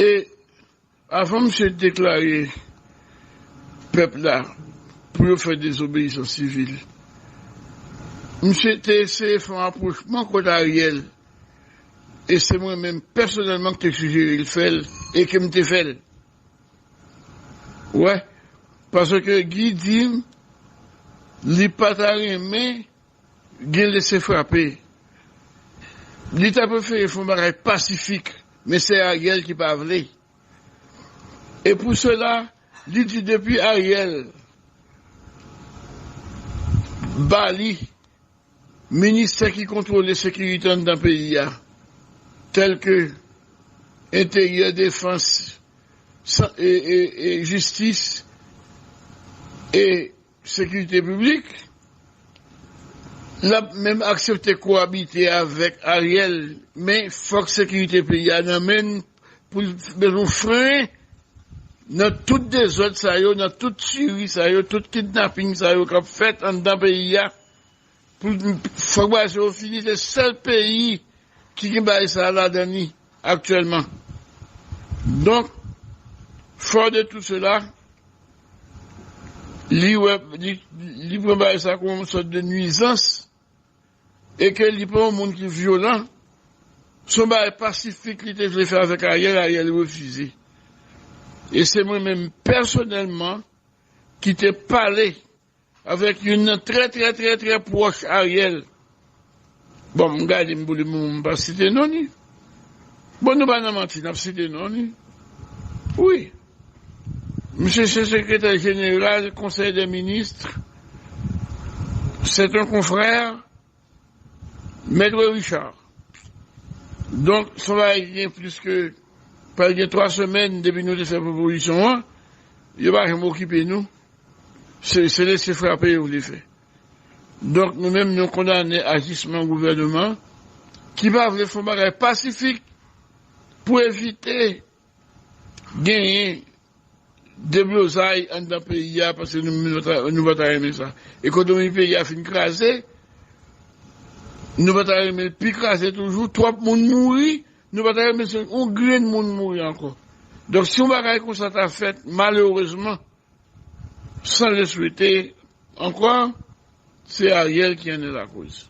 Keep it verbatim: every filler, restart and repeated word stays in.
E avan misye deklare pèp la pou yo fè dezobeyisans sivil, misye te eseye fè yon apwochman kont Ariel. E se mwen menm pèsonèlman ki te sijere l fè l e ke m te fè l. Wè, paske Guy di m li pa ta renmen gen lese frape. Li ta prefere fè yon bagay pasifik, men se Ariel ki pa vle. E pou sela, li di depi Ariel ba li ministè ki kontwole sekirite anndan peyi a, tèlke enteryè, defans, sa- e, e, e jistis e sekirite piblik, l ap menm aksepte kowabite avèk Ariel, men fòk sekirite peyi a nan men l pou l mete yon fren nan tout dezòd sa yo, nan tout tiri sa yo, tout kidnaping sa yo k ap fèt anndan peyi a. Pou fòk bagay sa yo fini, se sèl peyi ki gen bagay sa ladan li aktyèlman. Donk, fò de tout sela, li wè li, li pran bagay sa kòm yon sòt de nwizans e ke li pa yon moun ki vyolan. Se yon bagay pasifik li te vle fè avèk Ariel, Ariel refize. E se mwen menm pèsonèlman ki te pale avèk youn nan trè, trè, trè, trè pwòch Ariel. Bon, m gade m boule m, m pa site non li. Bon, nou pa nan manti, n ap site non li. Wi. Misye se sekretè jeneral Konsèy dè Minis. C'est un confrère, Mèt Richard. Donk, se yon bagay ki gen plis ke, pral gen twa semèn depi nou te fè pwopozisyon an, yo pa janm okipe nou. Se, se lese frape yo vle fè. Donk, nou menm, nou kondane ajisman gouvènman ki pa vle fè yon bagay pasifik pou evite genyen deblozay anndan peyi a, paske nou, nou pa ta, nou pa ta renmen sa. Ekonomi peyi a fin kraze, nou pa ta renmen l pi kraze toujou, twòp moun mouri, nou pa ta renmen se yon grenn moun mouri ankò. Donk, si yon bagay konsa ta fèt, malerezman, san le swete ankò, se Ariel ki en est la cause.